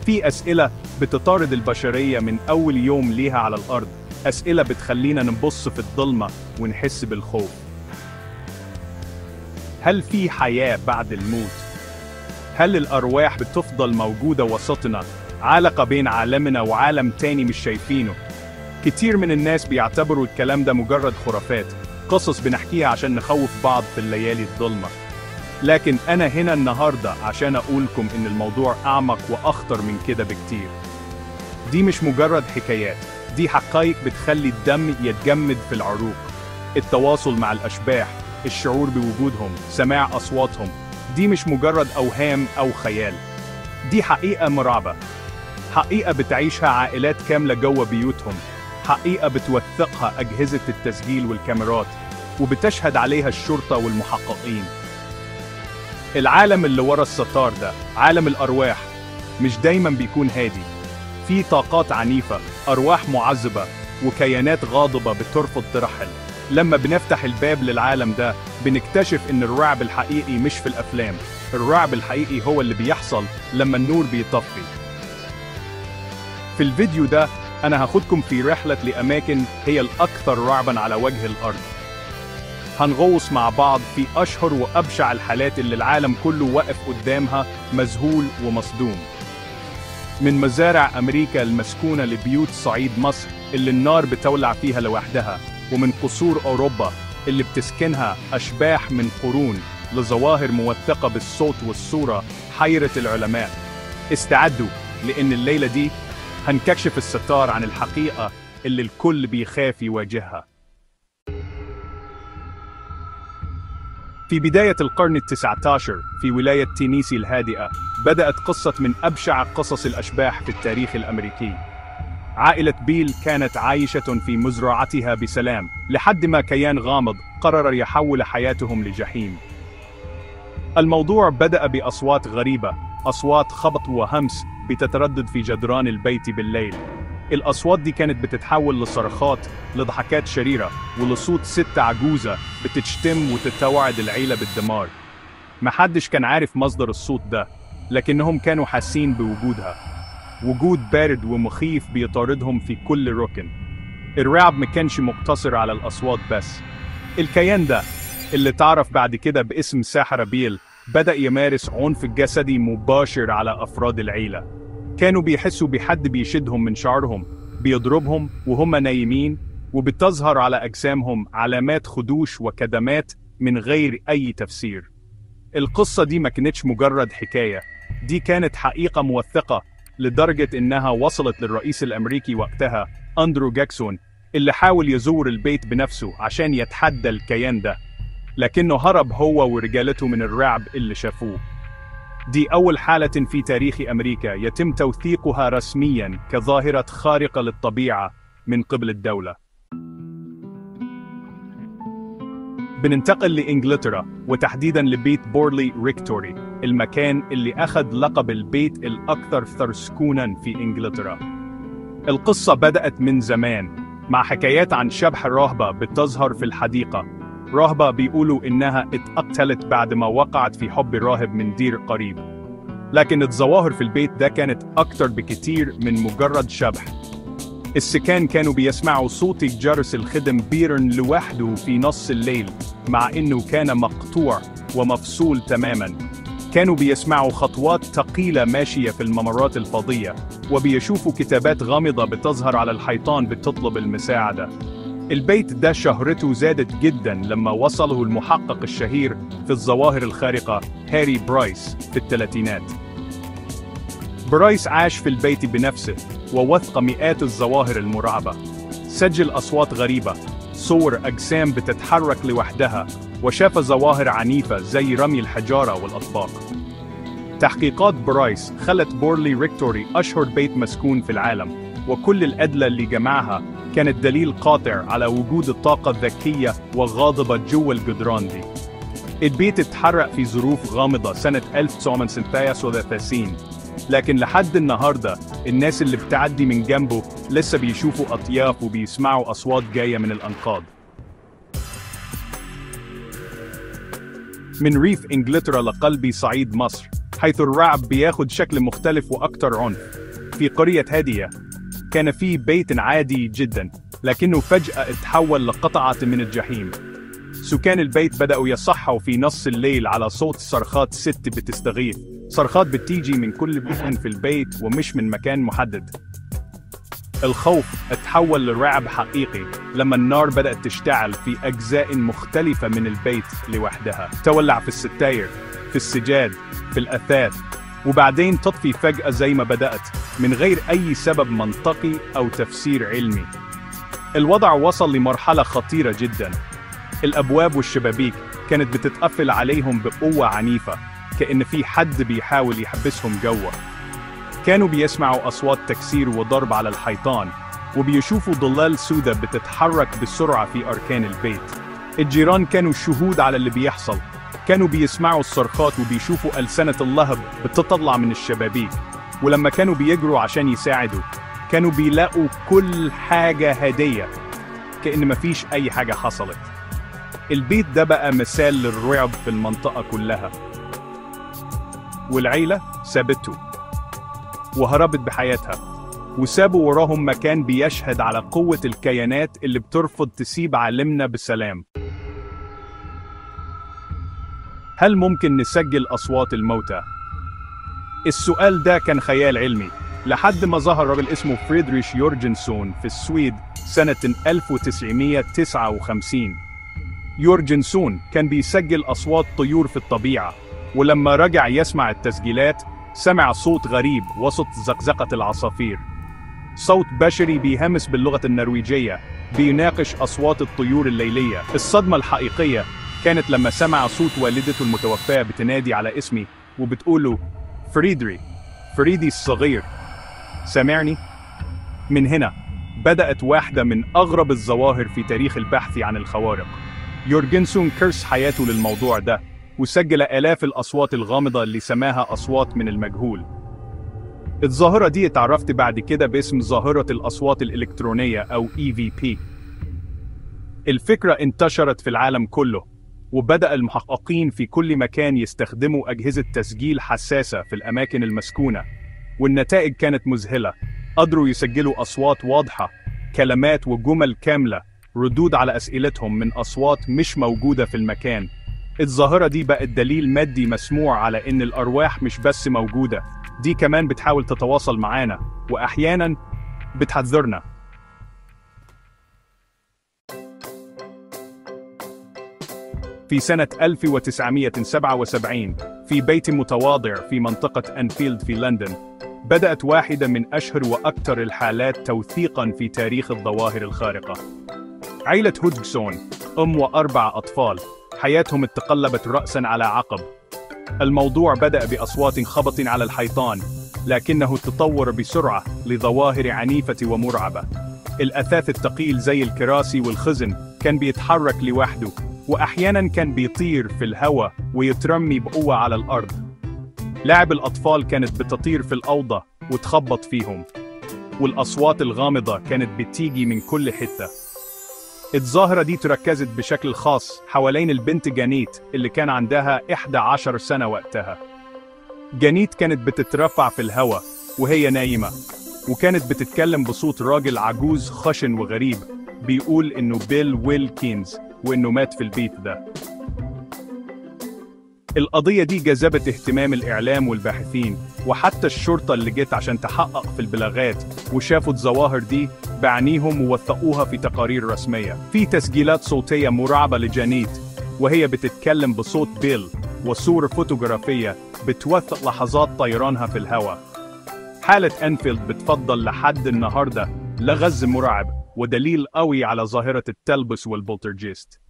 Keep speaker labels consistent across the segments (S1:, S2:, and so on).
S1: في أسئلة بتطارد البشرية من أول يوم ليها على الأرض، أسئلة بتخلينا نبص في الضلمة ونحس بالخوف. هل في حياة بعد الموت؟ هل الأرواح بتفضل موجودة وسطنا، علاقة بين عالمنا وعالم تاني مش شايفينه؟ كتير من الناس بيعتبروا الكلام ده مجرد خرافات، قصص بنحكيها عشان نخوف بعض في الليالي الضلمة. لكن أنا هنا النهاردة عشان أقولكم إن الموضوع أعمق وأخطر من كده بكتير. دي مش مجرد حكايات، دي حقائق بتخلي الدم يتجمد في العروق. التواصل مع الأشباح، الشعور بوجودهم، سماع أصواتهم، دي مش مجرد أوهام أو خيال، دي حقيقة مرعبة. حقيقة بتعيشها عائلات كاملة جوه بيوتهم، حقيقة بتوثقها أجهزة التسجيل والكاميرات، وبتشهد عليها الشرطة والمحققين. العالم اللي ورا الستار ده، عالم الأرواح، مش دايما بيكون هادي. في طاقات عنيفة، أرواح معذبة، وكيانات غاضبة بترفض ترحل. لما بنفتح الباب للعالم ده بنكتشف إن الرعب الحقيقي مش في الأفلام، الرعب الحقيقي هو اللي بيحصل لما النور بيطفي. في الفيديو ده أنا هاخدكم في رحلة لأماكن هي الأكثر رعباً على وجه الأرض. هنغوص مع بعض في أشهر وأبشع الحالات اللي العالم كله واقف قدامها مذهول ومصدوم. من مزارع أمريكا المسكونة لبيوت صعيد مصر اللي النار بتولع فيها لوحدها، ومن قصور أوروبا اللي بتسكنها أشباح من قرون، لظواهر موثقة بالصوت والصورة حيرة العلماء. استعدوا، لأن الليلة دي هنكشف الستار عن الحقيقة اللي الكل بيخاف يواجهها. في بداية القرن ال19 في ولاية تينيسي الهادئة بدأت قصة من أبشع قصص الأشباح في التاريخ الأمريكي. عائلة بيل كانت عايشة في مزرعتها بسلام لحد ما كيان غامض قرر يحول حياتهم لجحيم. الموضوع بدأ بأصوات غريبة، أصوات خبط وهمس بتتردد في جدران البيت بالليل. الأصوات دي كانت بتتحول لصرخات، لضحكات شريرة، ولصوت ست عجوزة بتشتم وتتوعد العيلة بالدمار. محدش كان عارف مصدر الصوت ده، لكنهم كانوا حاسين بوجودها. وجود بارد ومخيف بيطاردهم في كل ركن. الرعب ما كانش مقتصر على الأصوات بس. الكيان ده اللي تعرف بعد كده باسم ساحرة بيل بدأ يمارس عنف جسدي مباشر على أفراد العيلة. كانوا بيحسوا بحد بيشدهم من شعرهم، بيضربهم وهم نايمين، وبتظهر على أجسامهم علامات خدوش وكدمات من غير أي تفسير. القصة دي ما كانتش مجرد حكاية، دي كانت حقيقة موثقة لدرجة إنها وصلت للرئيس الأمريكي وقتها أندرو جاكسون، اللي حاول يزور البيت بنفسه عشان يتحدى الكيان ده، لكنه هرب هو ورجالته من الرعب اللي شافوه. دي أول حالة في تاريخ أمريكا يتم توثيقها رسمياً كظاهرة خارقة للطبيعة من قبل الدولة. بننتقل لإنجلترا، وتحديداً لبيت بورلي ريكتوري، المكان اللي أخذ لقب البيت الأكثر سكوناً في إنجلترا. القصة بدأت من زمان مع حكايات عن شبح راهبة بتظهر في الحديقة. راهبة بيقولوا إنها اتقتلت بعد ما وقعت في حب راهب من دير قريب. لكن الظواهر في البيت ده كانت أكتر بكتير من مجرد شبح. السكان كانوا بيسمعوا صوت جرس الخدم بيرن لوحده في نص الليل، مع إنه كان مقطوع ومفصول تماماً. كانوا بيسمعوا خطوات ثقيلة ماشية في الممرات الفاضية، وبيشوفوا كتابات غامضة بتظهر على الحيطان بتطلب المساعدة. البيت ده شهرته زادت جدا لما وصله المحقق الشهير في الظواهر الخارقة هاري برايس في الثلاثينات. برايس عاش في البيت بنفسه ووثق مئات الظواهر المرعبة. سجل أصوات غريبة، صور أجسام بتتحرك لوحدها، وشاف ظواهر عنيفة زي رمي الحجارة والأطباق. تحقيقات برايس خلت بورلي ريكتوري أشهر بيت مسكون في العالم، وكل الأدلة اللي جمعها كانت دليل قاطع على وجود الطاقة الذكية وغاضبة جوا الجدران دي. البيت اتحرق في ظروف غامضة سنة 1936، لكن لحد النهاردة الناس اللي بتعدي من جنبه لسه بيشوفوا أطياف وبيسمعوا أصوات جاية من الأنقاض. من ريف إنجلترا لقلب صعيد مصر، حيث الرعب بياخد شكل مختلف وأكثر عنف. في قرية هادية كان في بيت عادي جدا، لكنه فجأة اتحول لقطعة من الجحيم. سكان البيت بدأوا يصحوا في نص الليل على صوت صرخات ست بتستغيث، صرخات بتيجي من كل مكان في البيت ومش من مكان محدد. الخوف اتحول لرعب حقيقي لما النار بدأت تشتعل في أجزاء مختلفة من البيت لوحدها، تولع في الستاير، في السجاد، في الأثاث، وبعدين تطفي فجأة زي ما بدأت من غير أي سبب منطقي أو تفسير علمي. الوضع وصل لمرحلة خطيرة جدا. الأبواب والشبابيك كانت بتتقفل عليهم بقوة عنيفة، كأن في حد بيحاول يحبسهم جوه. كانوا بيسمعوا أصوات تكسير وضرب على الحيطان، وبيشوفوا ظلال سودة بتتحرك بسرعة في أركان البيت. الجيران كانوا شهود على اللي بيحصل، كانوا بيسمعوا الصرخات وبيشوفوا ألسنة اللهب بتطلع من الشبابيك، ولما كانوا بيجروا عشان يساعدوا كانوا بيلاقوا كل حاجة هادية، كأن مفيش أي حاجة حصلت. البيت ده بقى مثال للرعب في المنطقة كلها، والعيلة سابته وهربت بحياتها، وسابوا وراهم مكان بيشهد على قوة الكيانات اللي بترفض تسيب عالمنا بسلام. هل ممكن نسجل أصوات الموتى؟ السؤال ده كان خيال علمي لحد ما ظهر راجل اسمه فريدريش يورجنسون في السويد سنة 1959. يورجنسون كان بيسجل أصوات طيور في الطبيعة، ولما رجع يسمع التسجيلات سمع صوت غريب وسط زقزقة العصافير. صوت بشري بيهمس باللغة النرويجية، بيناقش أصوات الطيور الليلية. الصدمة الحقيقية كانت لما سمع صوت والدته المتوفاة بتنادي على اسمي وبتقوله فريدري، فريدي الصغير، سامعني؟ من هنا بدأت واحدة من أغرب الظواهر في تاريخ البحث عن الخوارق. يورجنسون كرس حياته للموضوع ده، وسجل آلاف الأصوات الغامضة اللي سماها أصوات من المجهول. الظاهرة دي اتعرفت بعد كده باسم ظاهرة الأصوات الإلكترونية أو EVP. الفكرة انتشرت في العالم كله، وبدأ المحققين في كل مكان يستخدموا أجهزة تسجيل حساسة في الأماكن المسكونة، والنتائج كانت مذهلة. قدروا يسجلوا أصوات واضحة، كلمات وجمل كاملة، ردود على أسئلتهم من أصوات مش موجودة في المكان. الظاهرة دي بقت دليل مادي مسموع على إن الأرواح مش بس موجودة، دي كمان بتحاول تتواصل معانا، وأحياناً بتحذرنا. في سنة 1977 في بيت متواضع في منطقة أنفيلد في لندن، بدأت واحدة من أشهر وأكثر الحالات توثيقاً في تاريخ الظواهر الخارقة. عائلة هودجسون، أم وأربع أطفال، حياتهم اتقلبت رأساً على عقب. الموضوع بدأ بأصوات خبط على الحيطان، لكنه تطور بسرعة لظواهر عنيفة ومرعبة. الأثاث الثقيل زي الكراسي والخزن كان بيتحرك لوحده، وأحياناً كان بيطير في الهواء ويترمي بقوة على الأرض. لعب الأطفال كانت بتطير في الأوضة وتخبط فيهم، والأصوات الغامضة كانت بتيجي من كل حتة. الظاهرة دي تركزت بشكل خاص حوالين البنت جانيت اللي كان عندها 11 سنة وقتها. جانيت كانت بتترفع في الهواء وهي نايمة، وكانت بتتكلم بصوت راجل عجوز خشن وغريب بيقول إنه بيل ويلكينز وإنه مات في البيت ده. القضية دي جذبت اهتمام الإعلام والباحثين، وحتى الشرطة اللي جت عشان تحقق في البلاغات وشافوا الظواهر دي بعنيهم ووثقوها في تقارير رسمية. في تسجيلات صوتية مرعبة لجانيت وهي بتتكلم بصوت بيل، وصور فوتوغرافية بتوثق لحظات طيرانها في الهواء. حالة أنفيلد بتفضل لحد النهاردة لغز مرعب ودليل قوي على ظاهرة التلبس والبولترجيست.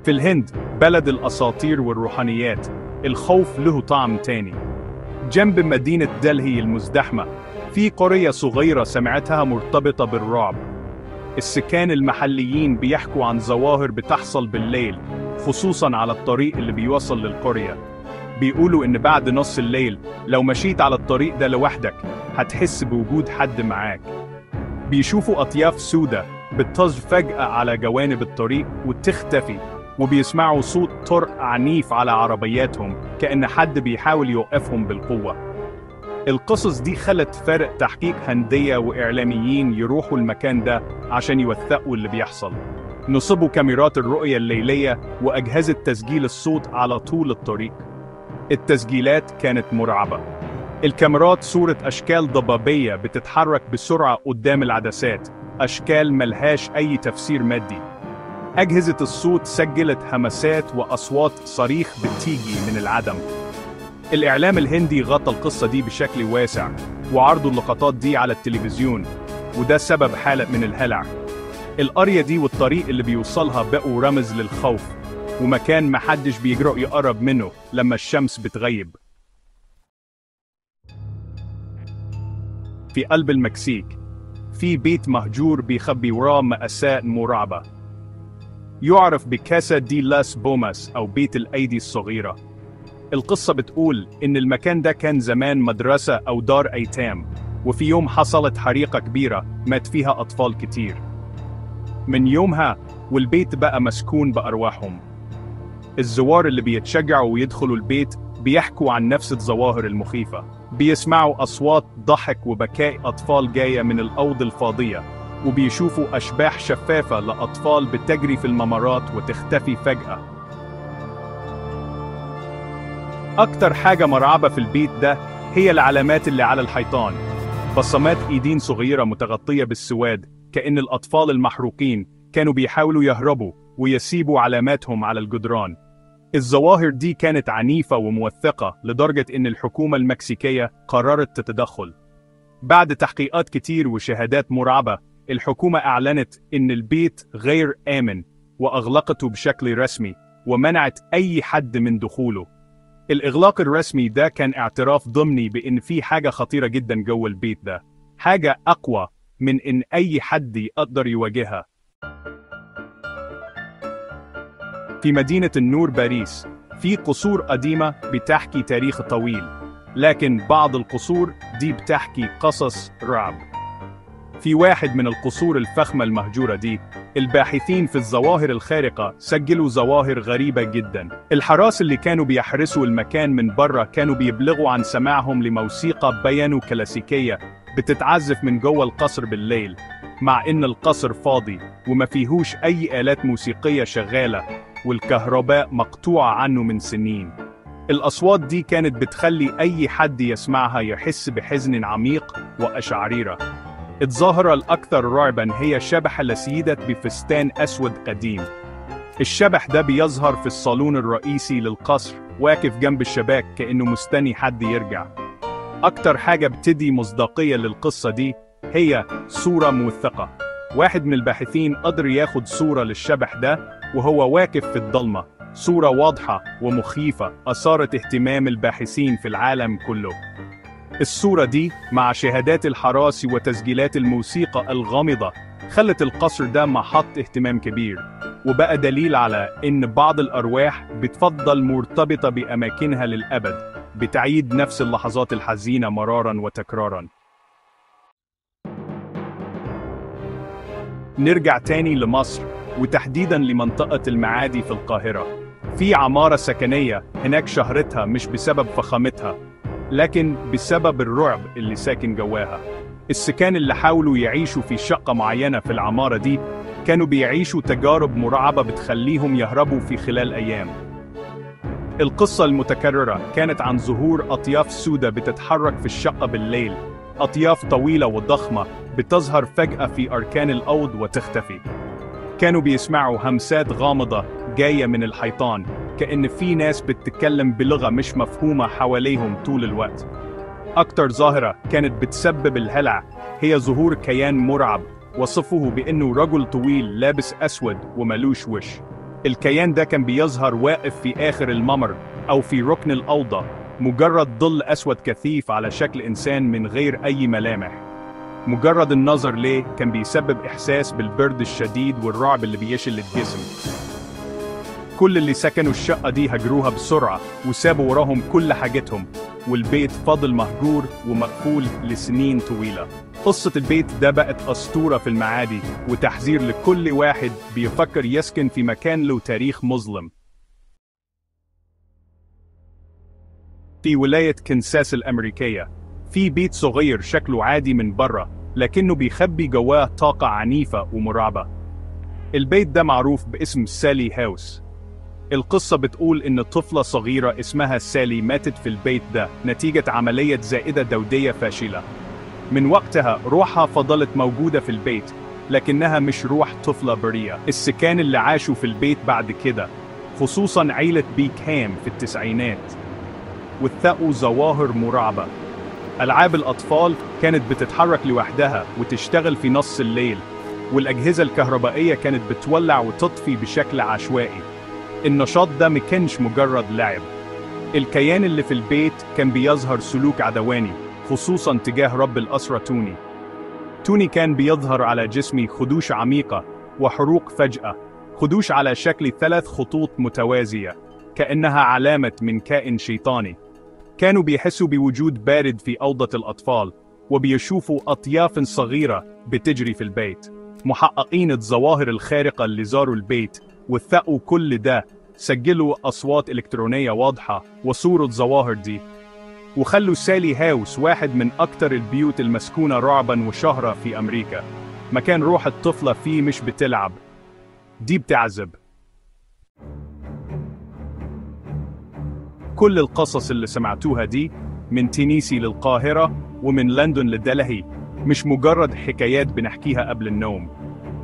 S1: في الهند، بلد الأساطير والروحانيات، الخوف له طعم تاني. جنب مدينة دلهي المزدحمة، في قرية صغيرة سمعتها مرتبطة بالرعب. السكان المحليين بيحكوا عن ظواهر بتحصل بالليل، خصوصاً على الطريق اللي بيوصل للقرية. بيقولوا إن بعد نص الليل لو مشيت على الطريق ده لوحدك هتحس بوجود حد معاك. بيشوفوا أطياف سودة بتطز فجأة على جوانب الطريق وتختفي وبيسمعوا صوت طرق عنيف على عربياتهم كأن حد بيحاول يوقفهم بالقوة. القصص دي خلت فرق تحقيق هندية وإعلاميين يروحوا المكان ده عشان يوثقوا اللي بيحصل. نصبوا كاميرات الرؤية الليلية وأجهزة تسجيل الصوت على طول الطريق. التسجيلات كانت مرعبة. الكاميرات صورت أشكال ضبابية بتتحرك بسرعة قدام العدسات، أشكال ملهاش أي تفسير مادي. أجهزة الصوت سجلت همسات وأصوات صريخ بتيجي من العدم. الإعلام الهندي غطى القصة دي بشكل واسع، وعرضوا اللقطات دي على التلفزيون، وده سبب حالة من الهلع. القرية دي والطريق اللي بيوصلها بقوا رمز للخوف، ومكان محدش بيجرؤ يقرب منه لما الشمس بتغيب. في قلب المكسيك، في بيت مهجور بيخبي وراه مأساة مرعبة. يعرف بكاسا دي لاس بوماس أو بيت الأيدي الصغيرة. القصة بتقول إن المكان ده كان زمان مدرسة أو دار أيتام، وفي يوم حصلت حريقة كبيرة مات فيها أطفال كتير. من يومها والبيت بقى مسكون بأرواحهم. الزوار اللي بيتشجعوا ويدخلوا البيت بيحكوا عن نفس الظواهر المخيفة، بيسمعوا أصوات ضحك وبكاء أطفال جاية من الأوض الفاضية، وبيشوفوا أشباح شفافة لأطفال بتجري في الممرات وتختفي فجأة. أكتر حاجة مرعبة في البيت ده هي العلامات اللي على الحيطان، بصمات إيدين صغيرة متغطية بالسواد، كأن الأطفال المحروقين كانوا بيحاولوا يهربوا ويسيبوا علاماتهم على الجدران. الظواهر دي كانت عنيفة وموثقة لدرجة إن الحكومة المكسيكية قررت تتدخل. بعد تحقيقات كتير وشهادات مرعبة، الحكومة أعلنت إن البيت غير آمن وأغلقته بشكل رسمي ومنعت أي حد من دخوله. الإغلاق الرسمي ده كان اعتراف ضمني بإن في حاجة خطيرة جدا جوه البيت ده، حاجة أقوى من إن أي حد يقدر يواجهها. في مدينة النور باريس، في قصور قديمة بتحكي تاريخ طويل، لكن بعض القصور دي بتحكي قصص رعب. في واحد من القصور الفخمة المهجورة دي، الباحثين في الظواهر الخارقة سجلوا ظواهر غريبة جدا. الحراس اللي كانوا بيحرسوا المكان من بره كانوا بيبلغوا عن سماعهم لموسيقى بيانو كلاسيكية بتتعزف من جوه القصر بالليل، مع إن القصر فاضي وما فيهوش أي آلات موسيقية شغالة والكهرباء مقطوعة عنه من سنين. الأصوات دي كانت بتخلي أي حد يسمعها يحس بحزن عميق وقشعريرة. الظاهرة الأكثر رعبا هي شبح لسيدة بفستان أسود قديم. الشبح ده بيظهر في الصالون الرئيسي للقصر، واقف جنب الشباك كأنه مستني حد يرجع. أكتر حاجة بتدي مصداقية للقصة دي هي صورة موثقة. واحد من الباحثين قدر ياخد صورة للشبح ده وهو واقف في الضلمة، صورة واضحة ومخيفة أثارت اهتمام الباحثين في العالم كله. الصورة دي مع شهادات الحراس وتسجيلات الموسيقى الغامضة خلت القصر ده محط اهتمام كبير، وبقى دليل على إن بعض الأرواح بتفضل مرتبطة بأماكنها للأبد، بتعيد نفس اللحظات الحزينة مراراً وتكراراً. نرجع تاني لمصر، وتحديداً لمنطقة المعادي في القاهرة. في عمارة سكنية هناك شهرتها مش بسبب فخامتها، لكن بسبب الرعب اللي ساكن جواها. السكان اللي حاولوا يعيشوا في شقة معينة في العمارة دي كانوا بيعيشوا تجارب مرعبة بتخليهم يهربوا في خلال أيام. القصة المتكررة كانت عن ظهور أطياف سودة بتتحرك في الشقة بالليل، أطياف طويلة وضخمة بتظهر فجأة في أركان الأوض وتختفي. كانوا بيسمعوا همسات غامضة جاية من الحيطان، كأن في ناس بتتكلم بلغة مش مفهومة حواليهم طول الوقت. أكتر ظاهرة كانت بتسبب الهلع هي ظهور كيان مرعب وصفه بأنه رجل طويل لابس أسود وملوش وش. الكيان ده كان بيظهر واقف في آخر الممر أو في ركن الأوضة، مجرد ظل أسود كثيف على شكل إنسان من غير أي ملامح. مجرد النظر ليه كان بيسبب إحساس بالبرد الشديد والرعب اللي بيشل الجسم. كل اللي سكنوا الشقة دي هجروها بسرعة وسابوا وراهم كل حاجتهم، والبيت فضل مهجور ومقفول لسنين طويلة. قصة البيت ده بقت أسطورة في المعادي، وتحذير لكل واحد بيفكر يسكن في مكان له تاريخ مظلم. في ولاية كنساس الأمريكية، في بيت صغير شكله عادي من بره، لكنه بيخبي جواه طاقة عنيفة ومرعبة. البيت ده معروف باسم سالي هاوس. القصة بتقول إن طفلة صغيرة اسمها سالي ماتت في البيت ده نتيجة عملية زائدة دودية فاشلة. من وقتها روحها فضلت موجودة في البيت، لكنها مش روح طفلة بريئة. السكان اللي عاشوا في البيت بعد كده، خصوصا عيلة بيكهام في التسعينات، وثقوا ظواهر مرعبة. ألعاب الأطفال كانت بتتحرك لوحدها وتشتغل في نص الليل، والأجهزة الكهربائية كانت بتولع وتطفي بشكل عشوائي. النشاط ده مكانش مجرد لعب. الكيان اللي في البيت كان بيظهر سلوك عدواني، خصوصا تجاه رب الأسرة توني. توني كان بيظهر على جسمه خدوش عميقة وحروق فجأة، خدوش على شكل 3 خطوط متوازية، كأنها علامة من كائن شيطاني. كانوا بيحسوا بوجود بارد في أوضة الأطفال، وبيشوفوا أطياف صغيرة بتجري في البيت. محققين الظواهر الخارقة اللي زاروا البيت وثقوا كل ده، سجلوا أصوات إلكترونية واضحة وصوروا الظواهر دي، وخلوا سالي هاوس واحد من أكتر البيوت المسكونة رعبا وشهرة في أمريكا. مكان روح الطفلة فيه مش بتلعب، دي بتعذب. كل القصص اللي سمعتوها دي، من تينيسي للقاهرة ومن لندن لدلهي، مش مجرد حكايات بنحكيها قبل النوم.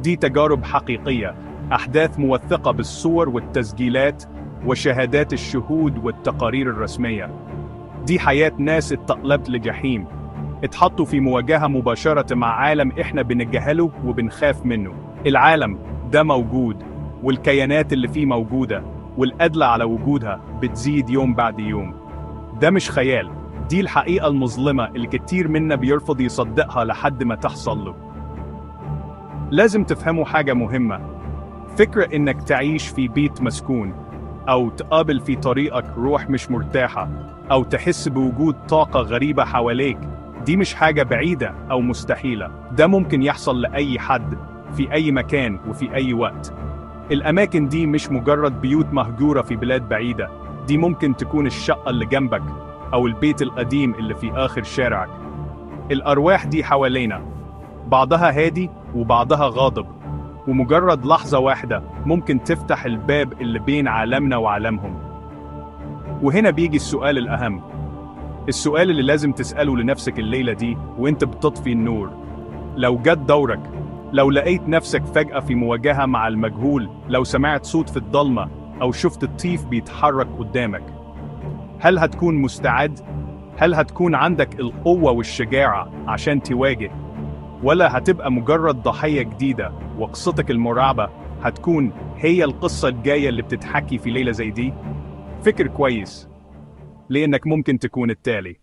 S1: دي تجارب حقيقية، أحداث موثقة بالصور والتسجيلات وشهادات الشهود والتقارير الرسمية. دي حياة ناس اتقلبت لجحيم، اتحطوا في مواجهة مباشرة مع عالم احنا بنجهله وبنخاف منه. العالم ده موجود، والكيانات اللي فيه موجودة، والأدلة على وجودها بتزيد يوم بعد يوم. ده مش خيال، دي الحقيقة المظلمة اللي كتير منا بيرفض يصدقها لحد ما تحصل له. لازم تفهموا حاجة مهمة. فكرة إنك تعيش في بيت مسكون، أو تقابل في طريقك روح مش مرتاحة، أو تحس بوجود طاقة غريبة حواليك، دي مش حاجة بعيدة أو مستحيلة. ده ممكن يحصل لأي حد في أي مكان وفي أي وقت. الأماكن دي مش مجرد بيوت مهجورة في بلاد بعيدة، دي ممكن تكون الشقة اللي جنبك أو البيت القديم اللي في آخر شارعك. الأرواح دي حوالينا، بعضها هادي وبعضها غاضب، ومجرد لحظة واحدة ممكن تفتح الباب اللي بين عالمنا وعالمهم. وهنا بيجي السؤال الأهم، السؤال اللي لازم تسأله لنفسك الليلة دي وانت بتطفي النور. لو جت دورك، لو لقيت نفسك فجأة في مواجهة مع المجهول، لو سمعت صوت في الضلمة أو شفت الطيف بيتحرك قدامك، هل هتكون مستعد؟ هل هتكون عندك القوة والشجاعة عشان تواجه؟ ولا هتبقى مجرد ضحية جديدة وقصتك المرعبة هتكون هي القصة الجاية اللي بتتحكي في ليلة زي دي؟ فكر كويس، لأنك ممكن تكون التالي.